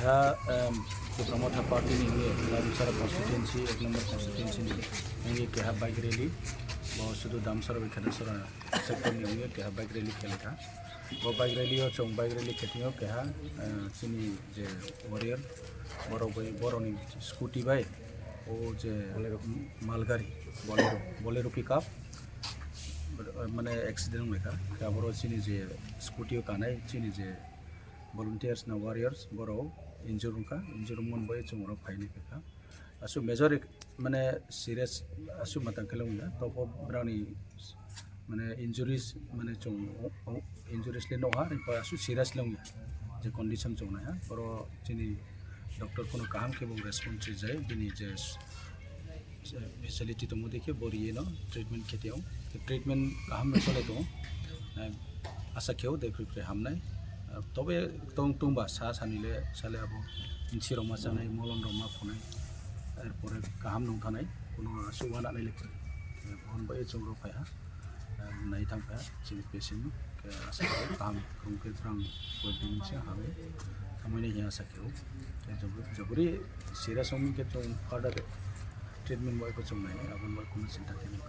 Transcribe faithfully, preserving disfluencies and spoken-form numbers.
Keha, em, Tipra Motha Party ni wngwi Damsara constituency, ek number constituency ni wngwi keha bike rally, bo sudu Damsara bai Khedasara sector ni wngwi keha bike rally khe lai kha. Bo bike rally o chwng bike rally khe thwngwi keha, eh, chini je warrior, borok bai, borok ni scooty bai, o je malgari, Bolero, Bolero pickup, mane accident wng lai kha. Khe aboro chini je scooty o kanai, chini je volunteers na warriors, borok injure wngkha, injure wngmani bai chwng oro phainai phaikha. Aswk major ek-, mane serious aswk matang khe wngya, tobo brani mane injuries mane chwng o-, o-, injuries le nokha, aswk serious le wngya je condition chwng naiha, oro chini doctor phano kaham khe bo response rijai, bini je facility tongmo dei khe bo riyeno treatment khe tong. Treatment kaham bai cholai tongo. Eh, asa kheo de phri phri hamnai. Eh, tobe tong tongba sa sani le sale abo insi rok ma chanai, molom rok ma phunai. Erpore kaham nung thanai, kuno aswk uananai le phri. Eh, bon bai chwng rok phai ha. Nai thang kha chini patient no, khe asa khe kaham rung khe thrang koi din se hamwi thangmani hiya asa khe o. Khe jabri serious wngmani khe chwng further treatment bai khe chwng nai, aboni bai kunu chinta khe nang.